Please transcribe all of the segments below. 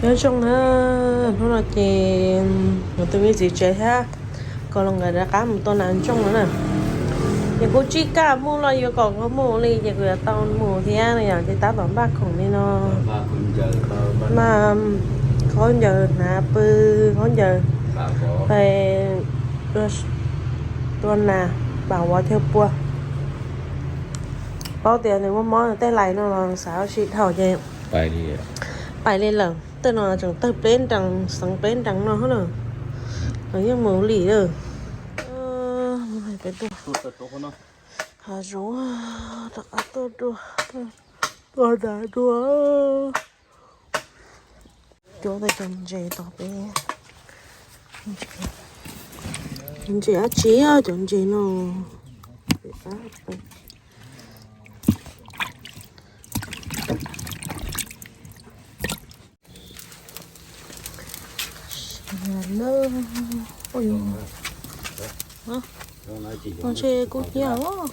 Nyob zoo na, hnub no ces kuv tus me txiv tsev thiab Kos Loos nkawd rov qab mus tua nas ntsooj no na. Ces kuv tsis kam mus los yuav kom kuv mus li ces kuv yuav tau mus thiab no yom, ces tab tom npaj khoom li no. Mas khaub ncaws hnav pw, khaub ncaws, tua nas, pam vov chaw pua. Paub tias nws muaj mob tej lais no los xav ua si dhau ces pais li lawm. Tej no tseem tawg pleb nrees, xeev pleb nrees no na. Los yeej mus li lawm. Hav zoov rov qab tuaj dua, tuaj dag dua. Cuab tej cov ntses tod peb, ntses dab tsi, cov ntses no. Ntshe kuv nyiam os.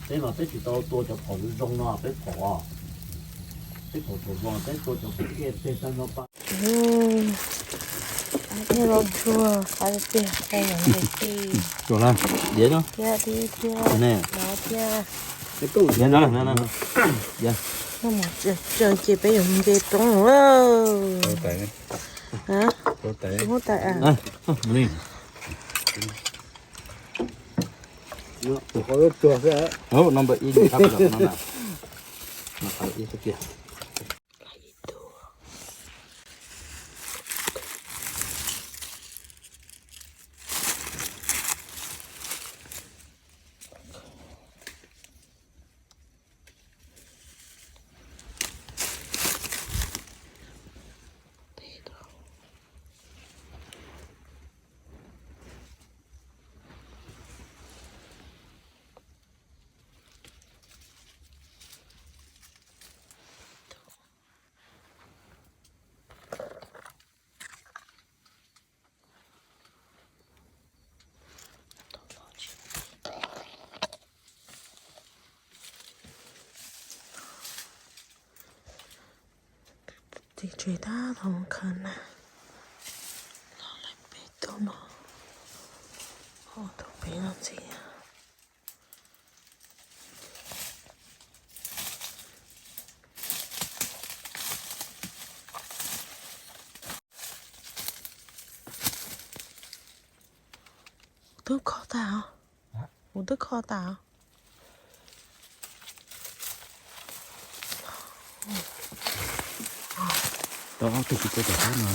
Peb mas peb tsis tau tua cov phom zoo no, peb phom, peb phom thaum zoo peb tua cov phom kiag tej tag no pa. Thiab los tsuag qab tiag, qab tiag, qab tiag, thiab thiab no thiab. Muaj mov tsawg ces peb yuav nce roob. Huab tais, number ib, ib tiag. Tim tsev tab tom khaws nas los lawm peb tug no, tus pem no ntxiv. Kuv twb kho tas os. Kuv twb kho tas os. Tau ob tug tsis tau tom qab no.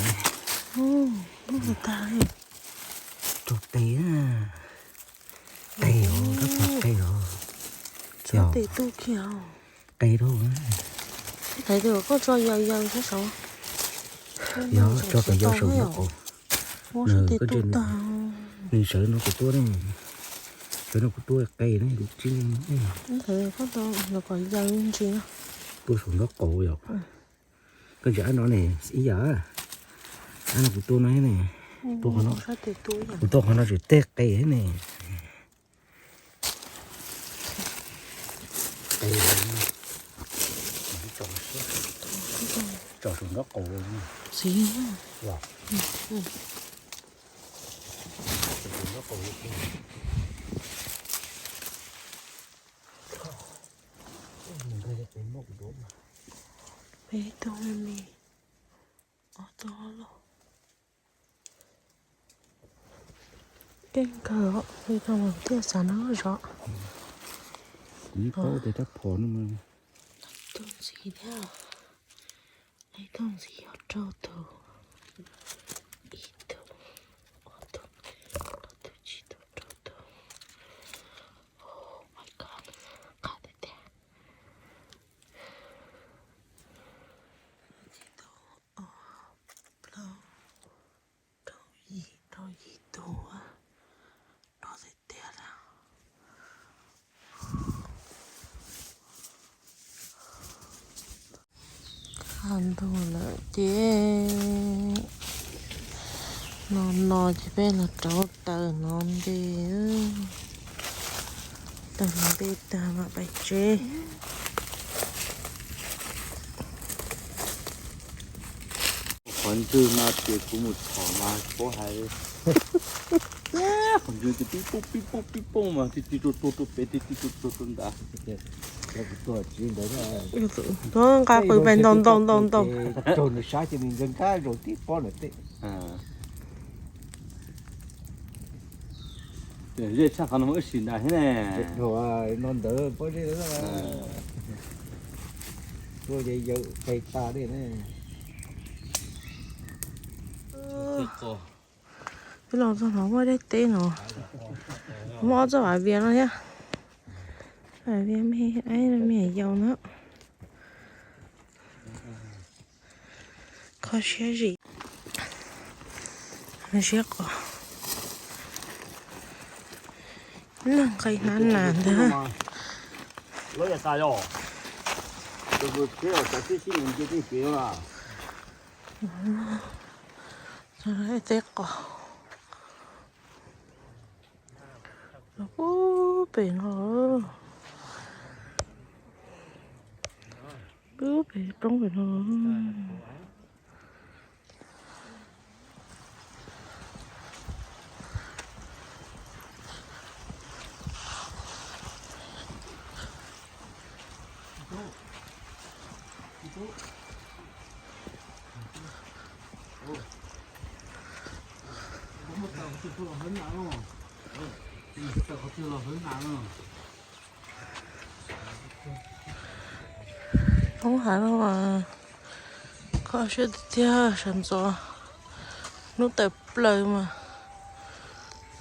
Lub tag li. Raug qe, qe os, rab phom qe os. Txhob tes tu kiag. Qe rau. Thaiv tias koj tso yaws yaws sab saud. Yog tso kom yau saum no. Nws sawv no kuv tuaj ne, sawv no kuv tuaj qe ne, kuv tsis. Koj tso kom yaws ntsis. Tuaj saum nraub qaum yom. Koj ntsia ab no ne, ib yam. Ab no kuv tuaj no ne. Kuv tuaj qhov no tsis tej qe ne. Tso saum nraub qaum. Xis. Peb tug me me, ob tug loj. Keej kawg li no mas thiaj xav noj zov. Kuv yeej paub tias rab phom no mas. Tus ntxiv thiab. Ib tug ntxiv yog rau tug, ib tug, ob tug, ob tug, tsib tug, rau tug. Oh my God, qab tiag tiag. Ib, ob, plaub, rau yim, rau yim tug, rau tiag tiag li. Qab ntug lawm ces no no ces peb los rauv taws no nte, taws no nte tag mam pais tseb. Qhov ntswg no ces kuv mus txhom mas paub hais li. Qhov ntswg ces pib pooj pib pooj pib pooj mas ti ti rau tuag rau pem ti ti rau tuag rau nrad. Tuag nqa qws pais ntaus ntaus ntaus ntaus. Raug nws sab ces nws nkag nkag zaum tib pob lawm tej. Zej tshaj qhov no muaj wb sim nrad thiab ne. No ntawd pob zeb tuaj ces yawm qe tas li ne. Peb los txog no muaj daim teb no, muaj ob txoj vam vias no thiab. Vam vias me, me yau na. Kho siab zim, siab qos. Leej nqe hnav nas ntag. Teb qos. Los puag pem no, puag pem roob pem no. Hoob hav no mas kho siab tiag tiag sawv ntxov, hnub tawm plaws mas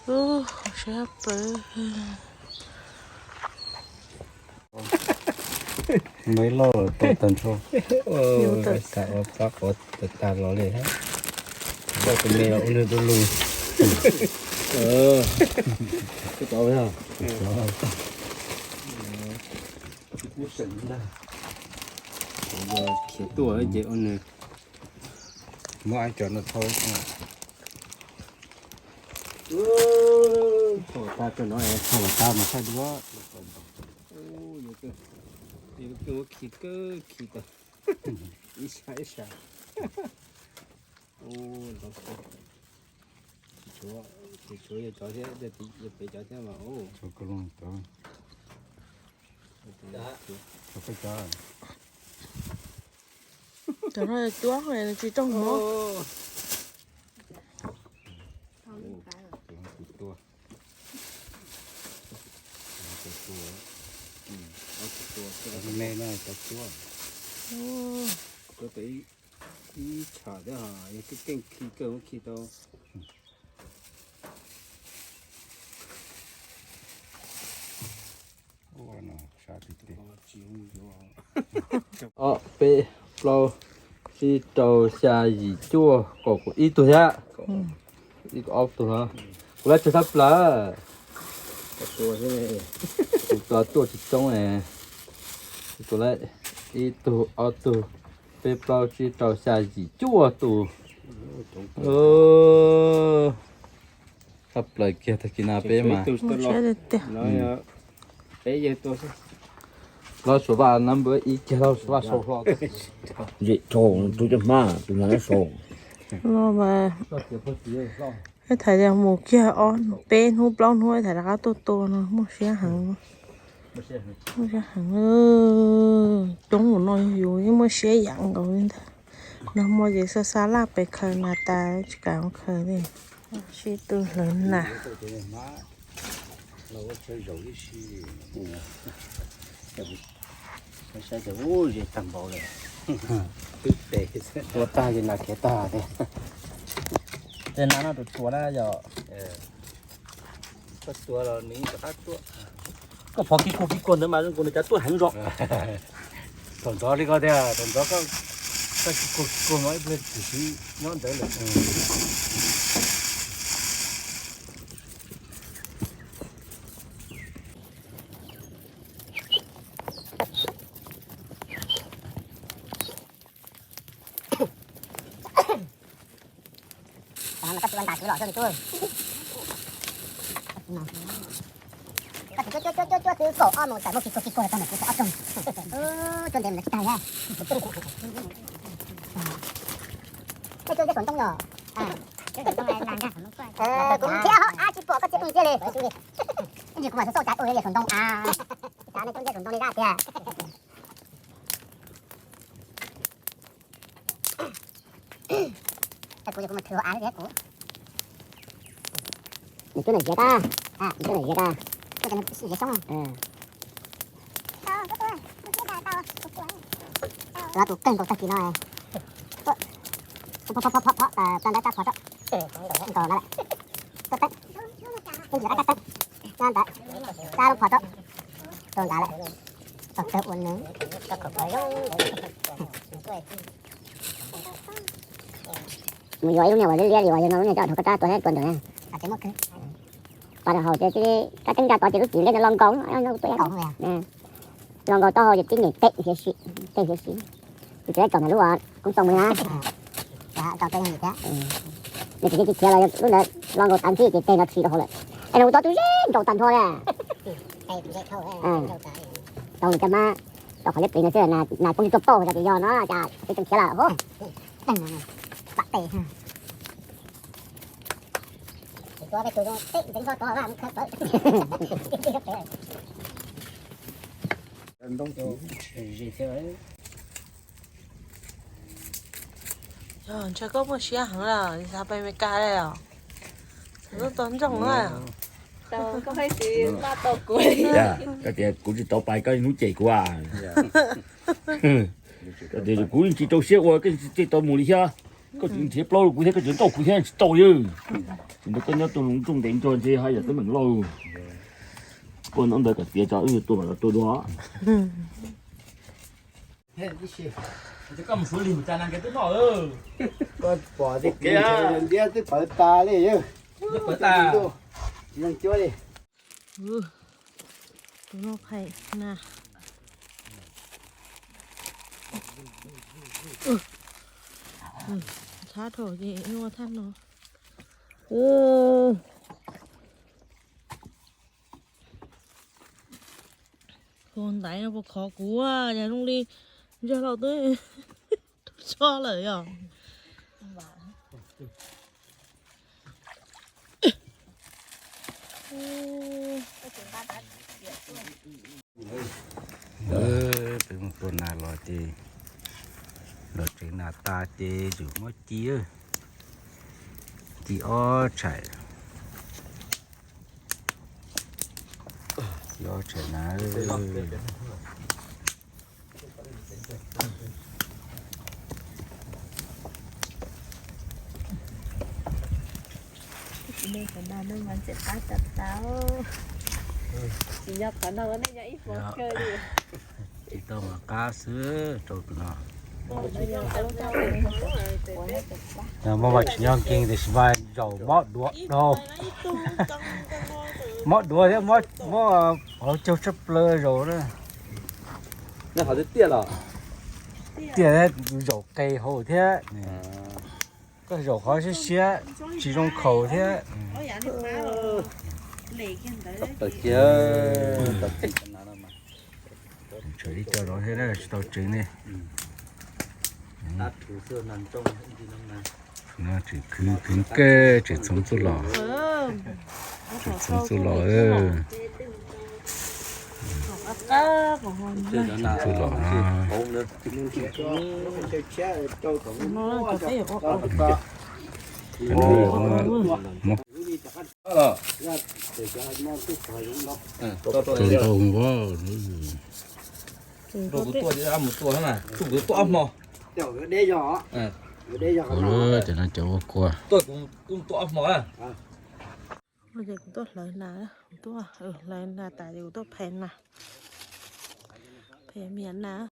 kho siab plaws. Maiv loj los tau tag nrho. Xav ua pab qov tag los li hab. Loj tus me los ua nws du lug. Khiav tuaj ces ua nws. Muab cov no thau. Thau tas no, thau tas mas saib dua. Ua khi kawg khi tas. Ib sab ib sab. Tshuav yog cov thiab, yog pem cov thiab mas. Cov no cuab tsis raug mob. Me no cov cuab. Ib tsham thiab, yog keej keej khi kawg muab khi tau. Ob, peb, plaub, tsib, rau, xya, yim, cuaj, kaum, kaum ib tug thiab. Ib, kaum ob tug no. Kuv lab tsawg thab plaws. Kuv tau tuaj tsis coob ne. Kuv lab ib tug, ob tug, peb, plaub, tsib, rau, xya, yim, cuaj tus. Thab plaws kiag tag kis no peb mas. Los Suav Vaj number ib kiag, Los Suav Vaj sau hlo. Zem rau tus cov hmab tus hlais sau. Ib thaiv mus kiag ob peb hnub plaub hnub ib thaiv rov qab tuaj tua no muaj siab heev. Muaj siab heev. Coob mus no yus yeej muaj siab yam nkaus li ntag. Nag hmo ces xa xa laj pes khaws nas tas tsis kam khaws li. Sib tw hlawv nas. Saib, saib, ua ze tag npaum li. Tua tag ces nas khiav tag tiag. Ces nas no tus tsuas na yog. Koj tua los nws rov qab tuaj. Koj phov kig kuag kig kuag ntawd mas zoo nkaus nws cav tuaj heev zog. Thaum ntxov li koj tiag, thaum ntxov koj kig kuag kig kuag mas ib pliag tsis siv nyob ntawd lawm. Koj tsis ua ntas kuv los xyov li twb. Koj tsis cuab cuab cuab cuab twb kaum ob moos tawm muab kis kuag kis kuag tag mus kuv tau ob rooj. Cuab ntev mus tsis tag thiab. Koj cuab ntiab saum ntoo yog. Kuv thiab ab tsis pom koj txiav ntiab li. Ib ntsis kuv mam xauj xauj cas ua yam saum ntoo a. Cas nej cuab ntiab saum ntoo li zaj tiag. Kuv kuv mus thwv hauv av thiab kuv. Nws cuab nws ziav tag, nws cuab nws ziav tag. Tus no tus kawg nkaus tag kis no. Phom phom phom phom tas ntab tab phom rau. Nkaus no lawm. Koj teeb, koj ntsig qab koj teeb. Ntab ntawd, tab lub phom rau. Rau nrad lawm. Tau kawg ua nws. Mus yuav ib lub niag uas liab liab li uas yog no lub niag coj dhau koj tab tua thiab tua ntawd na. Pas rau hauv ces kab teeb ntsa tod ces lub txiv nqe no lo nkaus, lo nkaus taub hau ces tib nyem teb hiav si, teb hiav si. Kuv tsis tau tsom ntawm lub uas koob txoos mus na. Nws tsis khiav los lub ntawd lo nkaus tas nthib ces teg no tshis rau hauv lawm. Es no kuv tau tub zeb nkaus tag nrho li. Tau li caj mab, tau qhov liab plis no xwb, nas poob tuaj pauj hais tias yog no cas peb tseem khiav lawm hov. Yog ntshe koj muaj siab heev lawm, xav pais Amelikas li os. Xav tuaj tos ntsoog na. Koj tias kuv tsis tau pais koj hnub cem kuv a. Koj tias kuv yeej tsis rau siab ua, koj yeej tsis tau mus li thiab. Koj tsis nrhiav plaub rau kuv thiab, koj tsis nrauj kuv thiab, tsis tau li. Tsis nrog koj nyob tuaj mus nrooj ntev nrog ntshe haj yam teeb meem lauj. Koj nyob ntawd kom tiav tso wb tuaj mam los tuaj dua. Koj mus suav lig mus tsa na nkawd twb noj. Koj pom tias kuv ntiab twb pawv tas li. Pawv tas. Tsis zoo cuab li. Tus no phais na. Txhab dhau ces ua thaj no. Tus ntaiv no puas khov kuv, yog zoo li ntsuag laus twb tub tso lawm yog. Peb mus tua nas los ces los tsev nas tas ces tsum muab ci, ci ob tshais, ci ob tshais nas. Tsis nyob qhov no nej nyob ib hmos kawg li. Tsis tau mas qab xwb rau tus no. Muaj vaj tsis nyob nkeeg tiam sis mas zaum mob duav dhau. Mob duav thiab mob hauv caug tshaj plaws zaum na. Tiaj thiab zaum qe hauv thiab. Koj zaum qhov siab siab tsis zoo khaus thiab. Tshuav ib co no thiab tsis tau tsev ne. Tseem khwv khwv kawg, tseem txhoov txuj los, tseem txhoov txuj los. Txhoov txuj los no. Muab tau ntau vau. Kuv tuaj mus tua na, kuv tuaj ob hmo. Cov no cov ua kua. Tuaj kuv tuaj ob hmo na. Kuv tuaj hlawv nas, kuv tuaj hlawv nas tas ces kuv tuaj phem nas, phem mias nas.